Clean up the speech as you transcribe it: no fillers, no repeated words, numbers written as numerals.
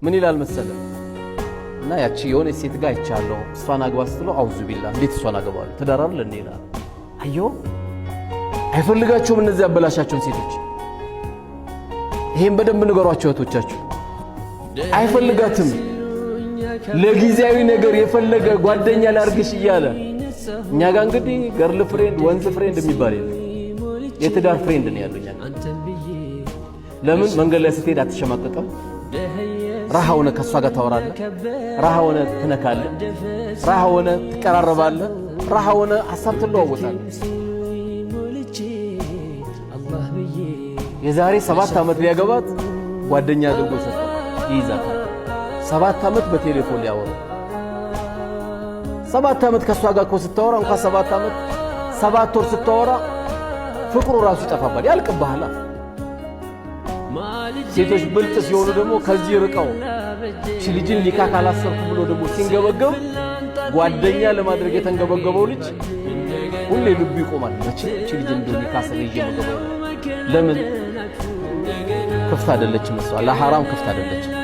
ምን ይላል መሰለ? እና ያቺ የሆነ ሴት ጋር አይቻለሁ፣ እሷን አግባ ስትለው አውዙ ቢላ፣ እንዴት እሷን አገባለሁ? ትዳር አይደል እንዴ ይላል። አየሁ፣ አይፈልጋቸውም እነዚህ ያበላሻቸውን ሴቶች። ይሄን በደንብ ንገሯቸው እህቶቻችሁ። አይፈልጋትም። ለጊዜያዊ ነገር የፈለገ ጓደኛ ላርግሽ እያለ። እኛ ጋር እንግዲህ girlfriend፣ ወንዝ friend የሚባል የለም። የትዳር friend ነው ያለው እኛ ጋር። ለምን? መንገድ ላይ ስትሄድ አትሸማቀቅም። ራሃ ሆነ ከእሷ ጋር ታወራለህ። ራሃ ሆነ ትነካለህ። ራሃ ሆነ ትቀራረባለህ። ራሃ ሆነ ሀሳብ ትለዋወጣለህ። የዛሬ 7 ዓመት ሊያገባት ጓደኛ አድርጎ ሰጥቷት ይይዛታል። 7 ዓመት በቴሌፎን ሊያወሩ፣ 7 ዓመት ከእሷ ጋር እኮ ስታወራ፣ እንኳን 7 ዓመት 7 ወር ስታወራ ፍቅሩ ራሱ ይጠፋባል፣ ያልቅብሃል። ሴቶች ብልጥ ሲሆኑ ደግሞ ከዚህ ርቀው እቺ ልጅን ኒካ ካላሰርኩ ብሎ ደግሞ ሲንገበገብ ጓደኛ ለማድረግ የተንገበገበው ልጅ ሁሌ ልቡ ይቆማል። መቼ እቺ ልጅ እንደው ኒካ ስር ይዤ መገበው? ለምን? ክፍት አይደለችም። እሷ ለሐራም ክፍት አይደለችም።